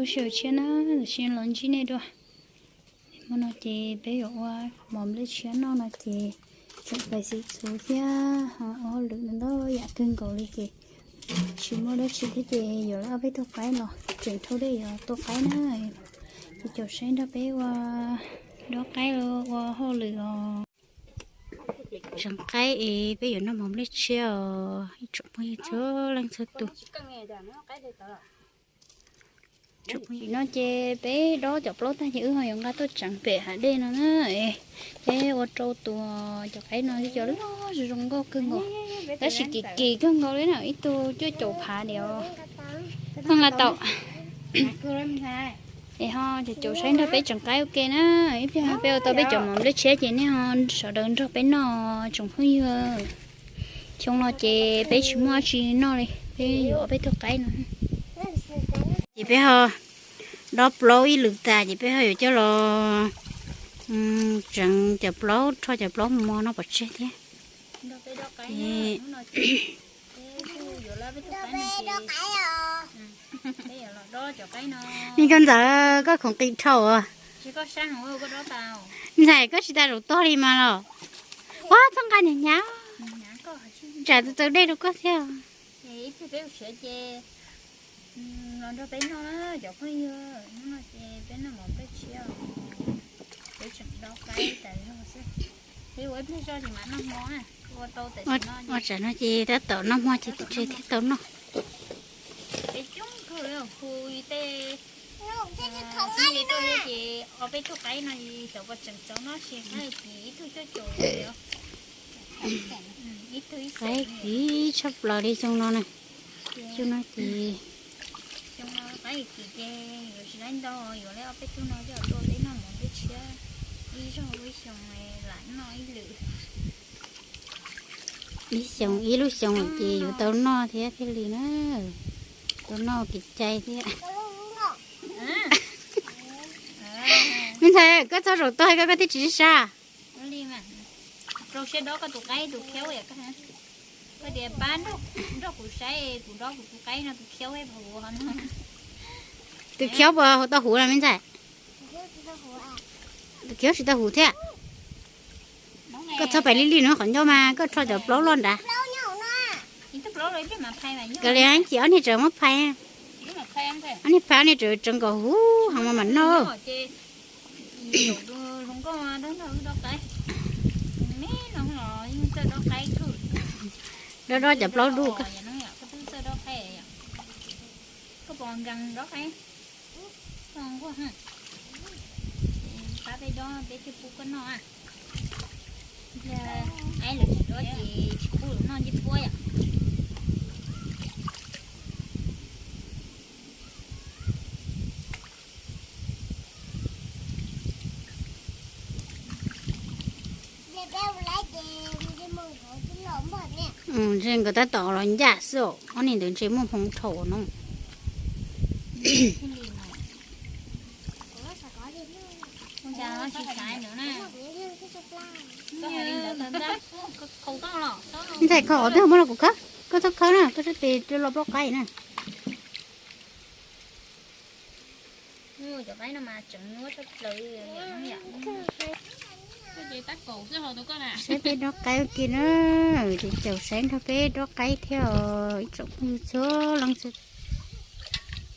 Lub sij hawm tshiab na, tam sim no los ntsib nej dua. Hmo no ces peb yuav ua mov nplej tshiab noj no ces tseem pais xib txhuv thiab ua hauj lwm ntau yam kawg nkaus li ces tsis muaj dab tsi thiab ces yuav lawv ob peb tug qaib los tseem dhau dej yuav tua qaib na. Ces caum saib nrog peb ua dob qaib los ua hauj lwm os. Tseem qaib es peb yuav noj mov nplej tshiab os ib tsoom phooj ywg txhua leej txhua tus. Tam sim no ces peb dob cov plaub tag ces wb ho yuav nqa tuaj tseev pem hav dej no na. Peb ua rau tus cov qaib no cov loj zoo nkauj kawg nkaus, tab sis kim kim kawg nkaus li na, ib tug cuaj caum phav diam. Ho nqa tau. Es ho caum saib nrog peb tseev qaib ua ke na, ib pliag peb ua tau peb cov mov nplej tshiab ces nej ho sawv daws nrog peb noj tsoom phooj ywg. Xyoo no ces peb tsis muaj dab tsi noj li, peb yuav ob peb tug qaib no. Ces peb ho dob plaub ib lwm tas ces peb ho yuav coj los tseev cov plaub, rho cov plaub mos no pov tseg thiab. Niag koj ntxawm koj khoom qis dhau. Ntxhais koj tsis tas zaum tog li mas los. Ua txhob nqa hnyav hnyav, tsam txawv dej rau koj thiab. Ua tsam no ces tab tom noj hmo ces tus tsev thiaj tau noj. Qaib kim tshaj plaws li xyoo no na. Xyoo no ces ib xyoos ib lub xyoos ces yuav tau noj thiab thiaj li na. Tau noj kev cai thiab. Me ntxhais, koj txog zaum tog koj koj thiaj tsis sab sab. Tus khiav puas tau huv los me ntxhais? Tus khiav tsis tau huv thiab. Koj txhob pais li li no qhov ncauj mas koj rho cov plaub loj nrad. Kav liam, cia ob niag tseem muab phais. Ob niag phais, ob niag tseem tseev kom huv heev mas mam noj. Dob dob cov plaub dub. Pab peb dob peb thiaj pub koj noj. Aib lawv tsis dob ces tsis pub lawv noj ncej puab yom. Ntshe nkawd tab tom los ncaj xwb os, ob niag ntawd ntshe muaj hmoo dhau no. Ntxhais, kho qhov twg muab los kuv khawb, koj txhob khawb na, koj txhob tes los plaub qaib na. Saib peb dob qaib ua ke na, ces caum saib nrog peb dob qaib thiab os ib tsoom phooj ywg txhua leej txhua,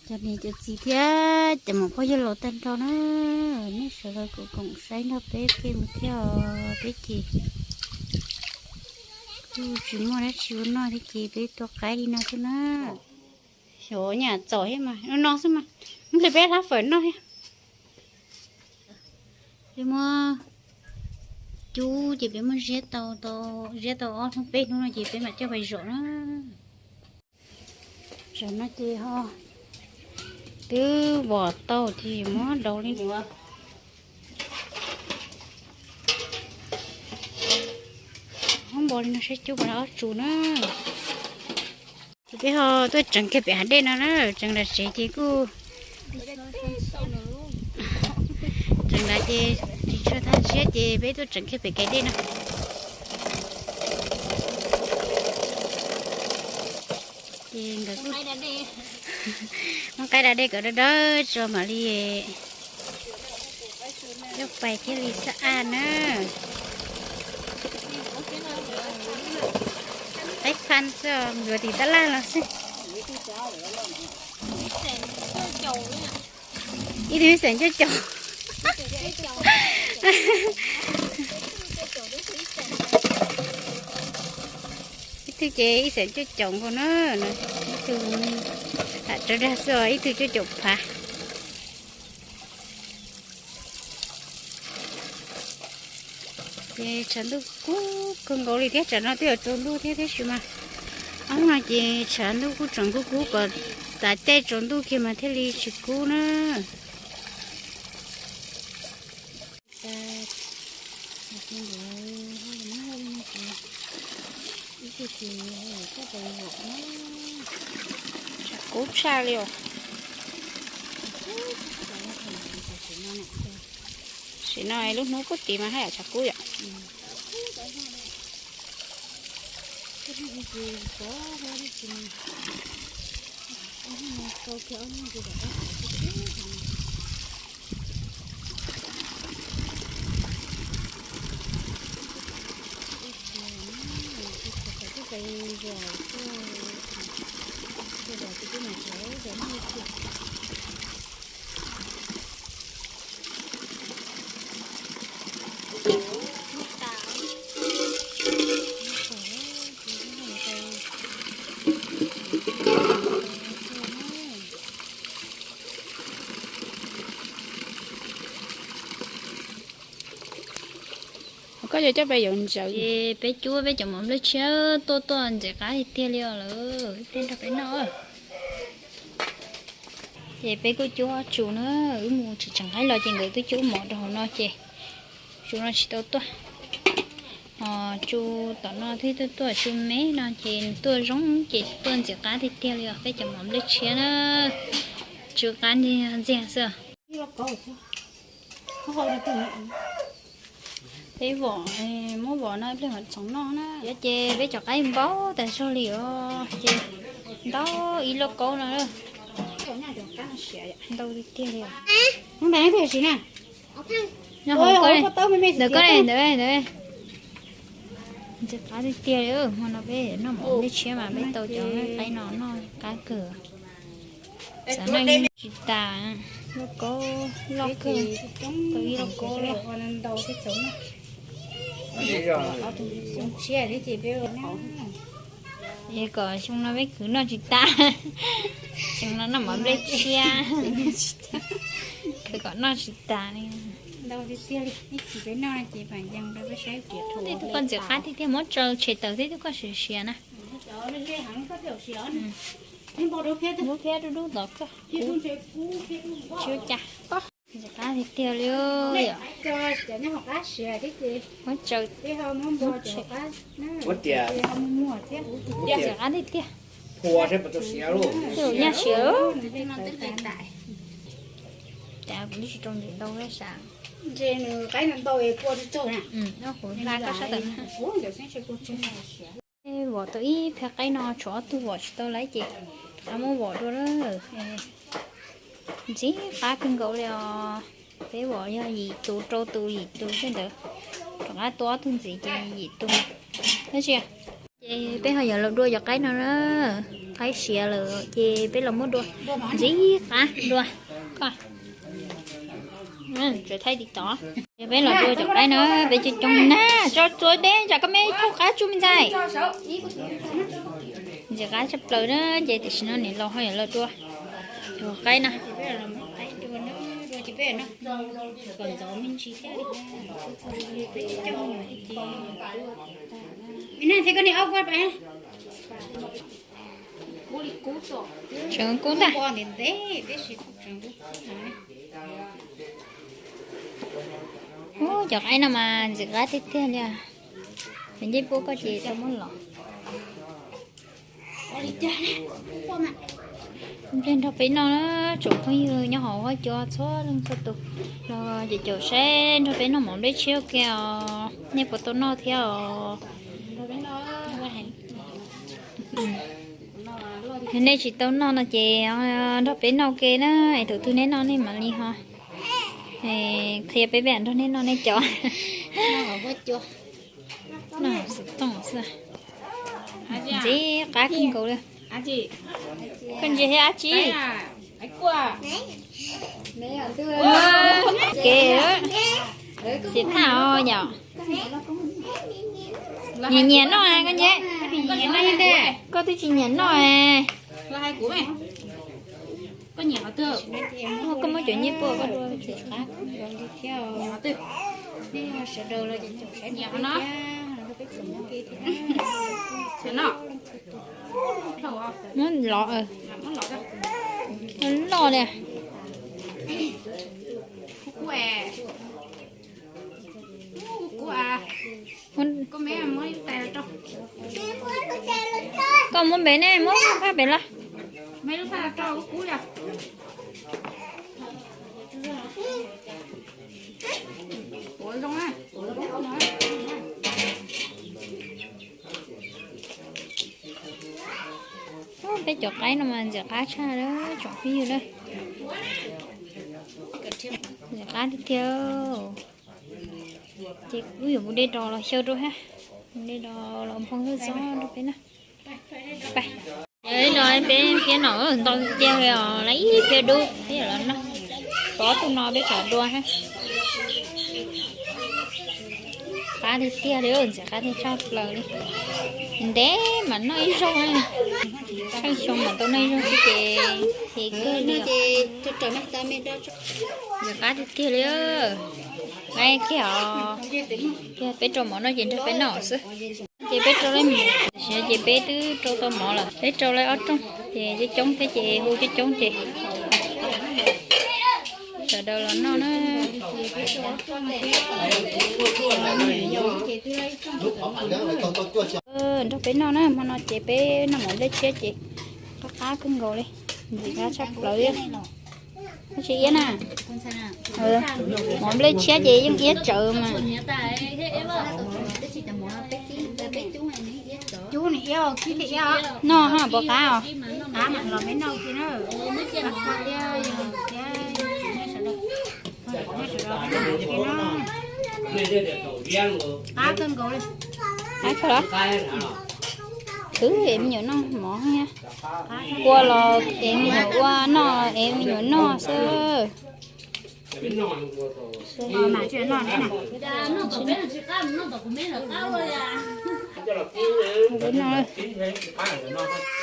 cov niam cov txiv thiab cov muam phauj yawg laus tag nrho na. Nej sawv daws kuj koom saib nrog peb ua ke mus thiab os, peb ces kuj tsis muaj dab tsi ua noj thiab ces peb tua qaib li no xwb na. Xyov nyaj txaus thiab mas, no xwb mas, ib pliag peb hlab fawm noj thiab. Peb muab cub ces peb muab ziab tau, ziab tau ob hnub peb hnub no ces peb mam coj pais zom na. Zaum no ces ho twb vom tau ces muab daus li. Muab npo li no saib cub puas tau ob tsu na. Ces peb ho tuaj tseev kiag pem hav dej no na, tseev nram tsev ces kuj, tseev nrad ces tsis tshua tag siab ces peb tuaj tseev kiag pem kaim dej no. Ces nkawd muab qaib da dej kom dawb dawb tso mam li coj pais thiaj li xab aj na. Qaib phaj xwb, yuav tim tab laj los xwb. Ib tug ib xeem cuaj caum. Ib tug ces ib xeem cuaj caum nkaus na. Ib tug tam tso dag xwb os, ib tug cuaj caum phav. Ces tshav ntuj kub kawg nkaus li thiab, tsam no twb yuav tsaus ntuj thiab tab sis mas ob hnub no ces tshav ntuj kuj tseem kub kub kom tas caij tsaus ntuj kiag mas thiaj li tsis kub na. Tshav kub tshaj li os. Sim no lub hnub kuj tiv mas haj yam tshav kub yom. Koj yuav coj peb yuav ntsaws. Ces peb cuab peb cov mov nplej tshiab tuaj tuaj ntxim qab tiag tiag li os lawm, ib pliag nrog peb noj. Ces peb kuj cuab tsum na, wb mus tsis tseem qaib los ces nkawd twb cuab mov rau hauv no ces tsum no tsis tau tuaj. Ho tsum tom no thiab tuaj tuaj tsum me no ces nws tuaj zoo ces tuaj ntxim qab tiag tiag li os, peb cov mov nplej tshiab na. Tsw qab ntxiag xwb. Peb vom, muab vom no ib pliag mam txhoov noj na. Yog ces peb cov qaib npau tas zog li os, ces ntau ib lauj kaub no. Ntau tiag tiag li. Ntawm koj, ntawm koj, ntawm koj. Ntxim qab tiag tiag li, hmo no peb noj mov nplej tshiab mas peb tau cov qaib no noj qab kawg. Xav noj tsis tas, lauj kaub loj kawg, tau ib lauj kaub loj. Es kom xyoo no peb khwv noj tsis tas, xyoo no noj mov nplej tshiab, khwv kom noj tsis tas li. Tej tug koj ntxim qab tiag tiag, muab tsaws tshem tawm tej tug koj siav siav na. Muab phiab dub dub ntawd koj, tsis ua cas. Ntxim qab tiag tiag li yom. Muab tsaws, muab tshem, ntxim qab tiag tiag. Tej zaum nyaj siav. Cas kuv twb tsis rau ntawm ntau sav. Nws qaib ntau ntau es kua tsaug na. Kuv hla koj sab tawm na. Vom tau ib phiab qaib no tshuav ob tug vom tsis tau lawm ces rov qab muab vom dua lawm. Ntxim qab kawg nkaus li os. Peb vom yog yim tus rau tus yim tus xwb ntawd. Rov qab tua ob tug ntxiv ces yim tus. Tab sis ces peb ho yuav los dua cov qaib no na. Qaib siav lawm ces peb los muab dua ntxim qab dua. Koj thaij tiv tod. Yog peb los dua cov qaib no peb coob coob na, tso txua deb tsam koj me thaub qab tsuj me ntxhais. Ntxim qab tshaj plaws na, ces tam sim no niam laus ho yuav los dua cov qaib no. Tseem kub ntag. Ub, cov qaib no mas ntxim qab tiag tiag li. Cov ncej puab koj ces tau muab los. Ib pliag nrog peb noj na, tsoom phooj ywg nyob hauv huab cua txhua leej txhua tus los ces caum saib nrog peb noj mov nplej tshiab ua ke os, nej puas tau noj thiab os? Yog nej tsis tau noj no ces nrog peb noj ke na, es thaum twg nej noj nej mam li ho qhia peb, peb nrog nej noj nej cov. Noj xov tooj xwb. Ntxim qab kawg nkaus li. Koj ntsia thiab dab tsi? Kev, xiam thaj os yom. Nyiam nyiam noj koj ntsia. Koj twb tsis nyiam noj. Koj muab cov nyiaj puaj koj dua. Sawv daws los ces caum saib thiab, los rau peb caum noj ke thiab. Muab lov, loj li. Koj muab npe ne, muab phaj pem los. Peb cov qaib no mas ntxim qab tshaj lawm tsoom phooj ywg na. Ntxim qab tiag tiag. Ces kuv yuav mus de rau los xyaw rau thiab, mus de rau los nphoo xyaw txob rau peb na. Yog li no peb phiab no ntau tiag li os, lawv ib phiab dub thiab los noj. Pov tus no peb tsam dua thiab. Qab tiag tiag li, ntxim qab tiag tshaj plaws li. Ntev mas noj ib zaug, tsheej xyoo mas tau noj ib zaug xwb ces hev kawg li. Ntxim qab tiag tiag li. Lawv kiag os, peb rau mov noj ces nrog peb noj xwb. Ces peb rau lawv mov, tam sim no ces peb twb rau tau mov lawm, peb rau lawv ob rooj ces coob coob thiab ces hu coob coob ces sawv daws los noj na. Nrog peb noj na, hmo no ces peb noj mov nplej tshiab ces qab qab kawg nkaus li, ntxim qab tshaj plaws li. Tsis iab na. Mov nplej tshiab ces yeej iab tsawv mas. Noj ho puas qab os? Qab kawg nkaus li. Qab kawg los? Khwv es me nyuam noj mov thiab. Ua los es me nyuam ua, noj es me nyuam noj xwb.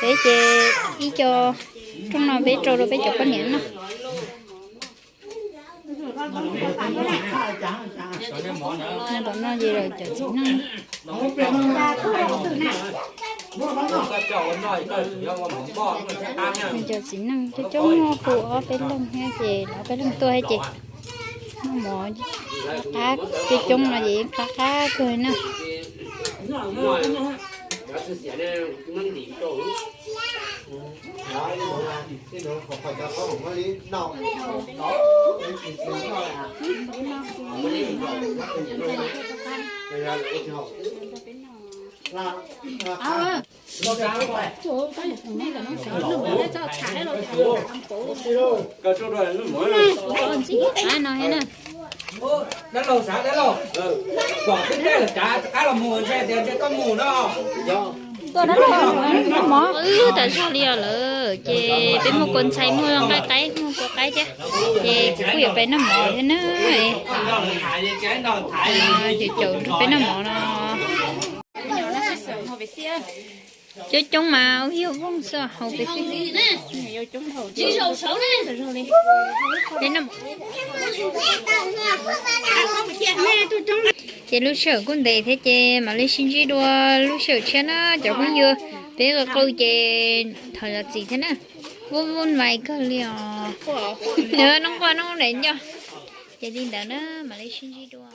Peb ces ib co rooj no peb rau rau peb cov poj niam noj. Tom no ces lawv cov txiv neej, cov txiv neej coob coob hu ob peb leeg thiab ces ob peb leeg tuaj thiab ces noj mov qab coob coob no ces yeej qab qab kawg na. Tuaj dab laug, mov wb tas zog li os lawm ces peb muaj kua ntxhais, muaj nqaij qaib, muaj kua qaib thiab ces kuv kuj yuav peb noj mov thiab na. Ces caum nrog peb noj mov no. Coob coob mas ua yog vooj xwb, haus pes xwb. Peb noj mov. Ces lub sij hawm kuj ntev thiab ces mam li sib ntsib dua lub sij hawm tshiab na cov phooj ywg. Peb qw qw ces thov zam txim thiab na. Vuj vuj vais kawg li os. Nws noob nquag noob daim ncauj. Ces li ntawd na mam li sib ntsib dua.